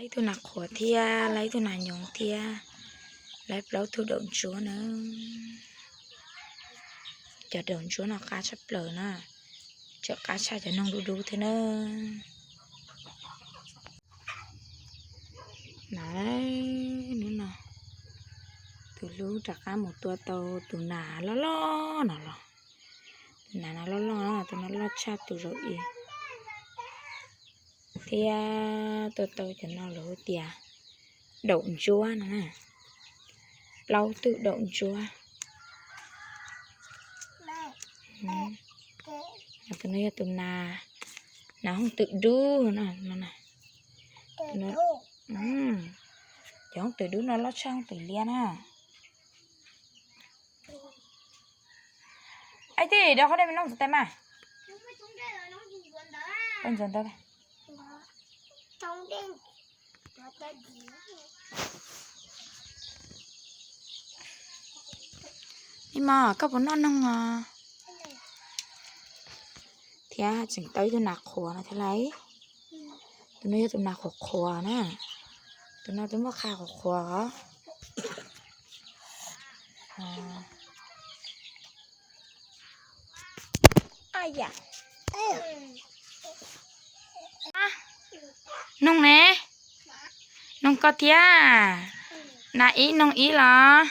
Ib tug nas qhuav thiab, lawv ib tug nas nyoos thiab, lawv plaub tug daum ntsuab na. Cov daum ntsuab no qab tshaj plaws na, tseem qab tshaj cov noog dub dub thiab na. Na, hnub no tus hlub rov qab mus tua tau tus nas loj loj no los. Tus nas no loj loj, tus no loj tshaj tus zaum ib. Thiab tua tau cov no lawv hu tias daum ntsuab no na. Plaub tug daum ntsuab. Tus no yog tus nas, nas hooj twm dub no. Cov hooj twm dub no loj tshaj hooj twm liab na. Ib tug rau qhov dej me noog ntxuav tes mas. Ntxuav ntawd. Ib mos, koj puas noj noog os? Thiab tseem tau ib tug nas qhuav no thiab lauj. Tus no yog tus nas qhuav qhuav na. Tus no twb muaj qhov qhuav qhuav os. Noog ne, noog koj thiab. Nas ib noog ib los?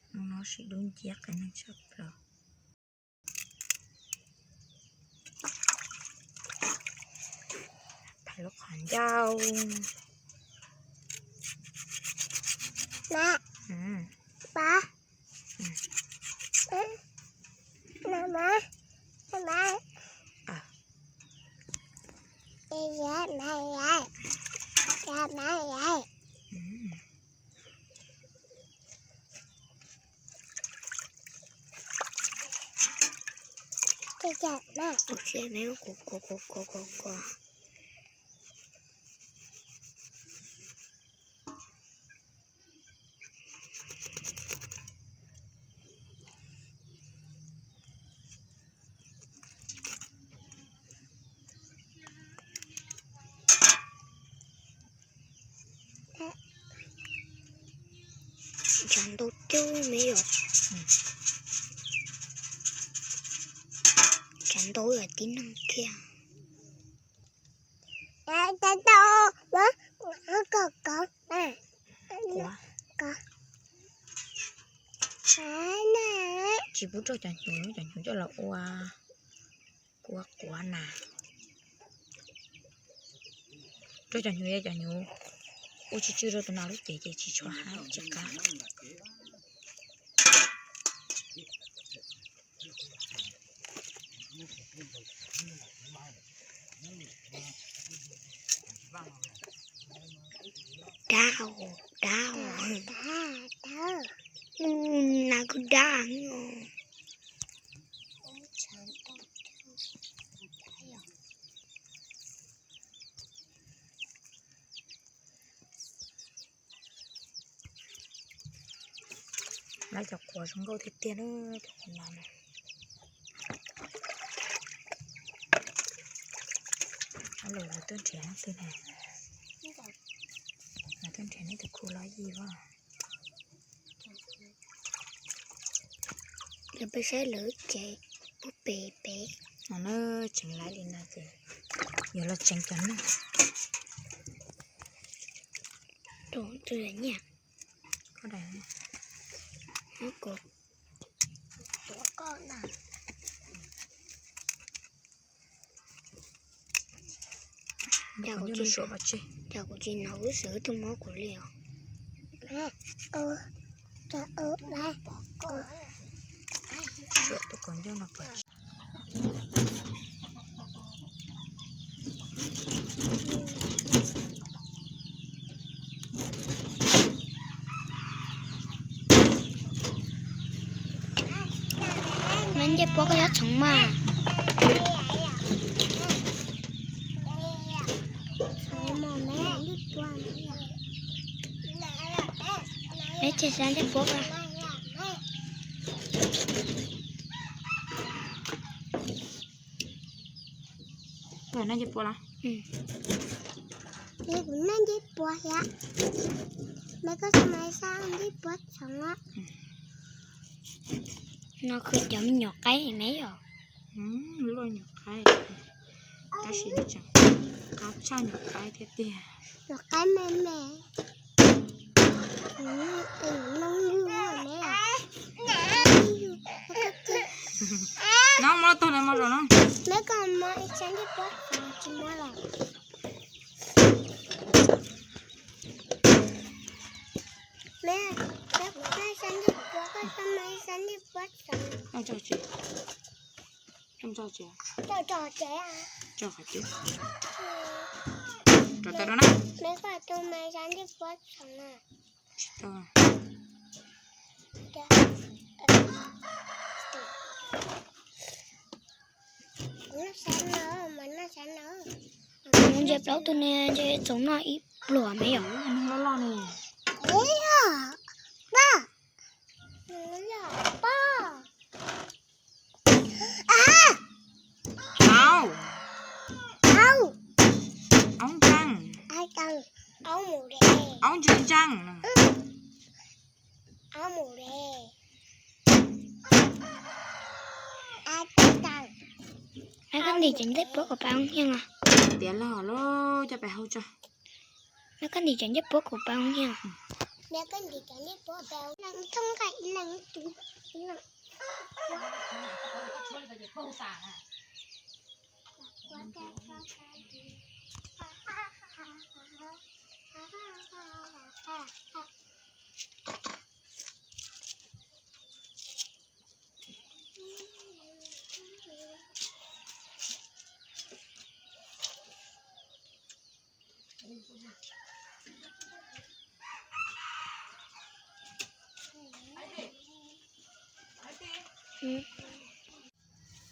Hnub no sib dub nciab qias neeg tshaj plaws. Phais lub qhov ncauj. Tshav ntau coob me yom. Tshav ntau yom, tib neeg thiab. Tsis pub rau cov hnyuv, cov hnyuv coj los ua kuav quav nas. Rau cov hnyuv, cov hnyuv ua tsw tsw rau tus nas lub cev ces tsis tshua hab tsis qab. Dab, dab, nas kuj dab. Lawv cov quav zoo nkauj tiag tiag na, cov quav no na. Lawv tuaj nrhiav leej twg ne? Lawv tuaj nrhiav nej tus khu los yig as. Lawv peb saib lawv tsev puag pem pem. No na, tseev laib li no ces yuav los tseev cov noog. Nyiaj. Cas kuv tsis hnov wb xwb, wb twb mob kuv li os. Suam tus kaus ncauj no pom. Maiv Ncej puab koj yuav txhoov mas. Neb tseg sab ncej puab koj. Noj ncej puab los? Kuv noj ncej puab thiab. Neb koj txhoov mas sab ncej puab txhoov. No kuj cov me nyuam qaib me yom. Loj nyuam qaib, tab sis tseem qab tshaj nyuam qaib thiab tiag. Nyuam qaib me me. No muab tog na, muab zaum no. Neb koj muab ib sab ncej puab txhoov tsis muab los. Neb, neb kuv noj sab ncej puab, koj txhoov mas sab ncej puab txhoov. Tso tsev. Tso tsev. Tso qhov tsev. Rov tau rau na. Neb koj txhoov mas sab ncej puab txhoov na. Tsis tau. Kuv ntsia plaub tug ne, ntshe txhoov noj ib pluag me yom. Loj loj ne. Aub, aub ntseeg, aub ntseeg ntseeg. Neb koj ntim cov ncej puab kom pab ub hiaj os. Tiav los lub coj pais hau tso. Neb koj ntim cov ncej puab kom pab ub hiaj.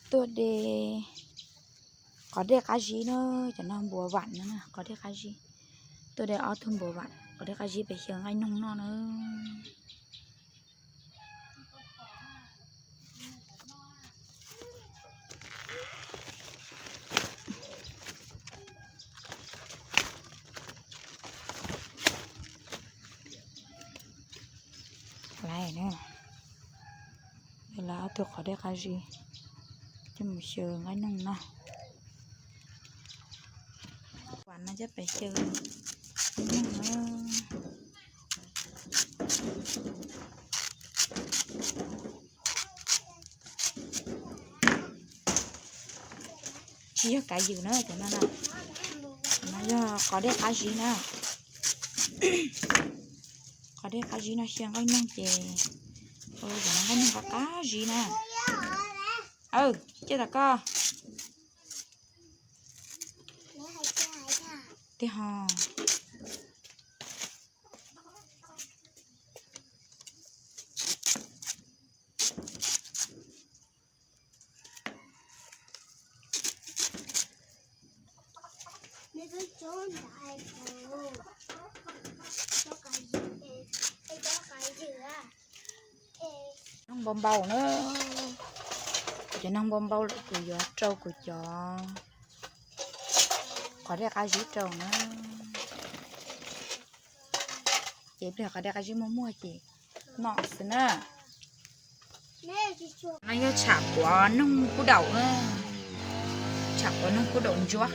Tuaj de qos dej qab zib na, cov no npua vam no, qos dej qab zib. Tuaj de ob tug npua vam, qos dej qab zib pem xyaw nqaij noog noj na. Lawv ob tug qos dej qab zib coj mus xyaw nqaij noog noj. Vam no coj pem xyaw nqaij noog na. Tsis yog kav ywm na cov no na. No yog qos dej qab zib na. Qos dej qab zib no xyaw nqaij noog ces, cov no nqaij noog qab qab zib na. Aw, cia tom koj. Tiag ho. Noog npau npau na. Kuv cov noog npau npau lawm kuv yuav rau kuv cov qos dej qab zib rau na. Ces ib pliag qos dej qab zib muaj muag ces noj xwb na. No yog tsham quav noog kub daum na. Tsham quav noog kub daum ntsuab.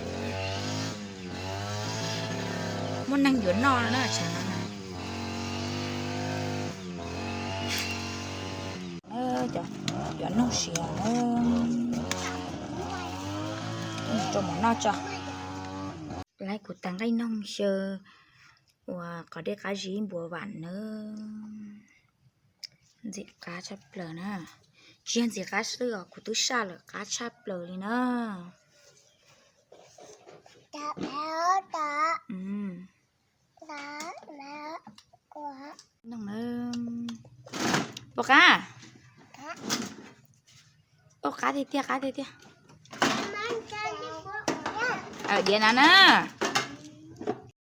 Muaj neeg yuav noj no na tsham no na. Cov noog siav na. Rau mov noj tso. Lawv kuv tag nqaij noog xyaw uas qos dej qab zib npua vam na. Ntxim qab tshaj plaws na. Tsis yog ntxim qab xwb os, kuv twb saj lawm, qab tshaj plaws li na. Noog na. Puas qab? Ua qab tiag tiag, qab tiag tiag. Diav na na.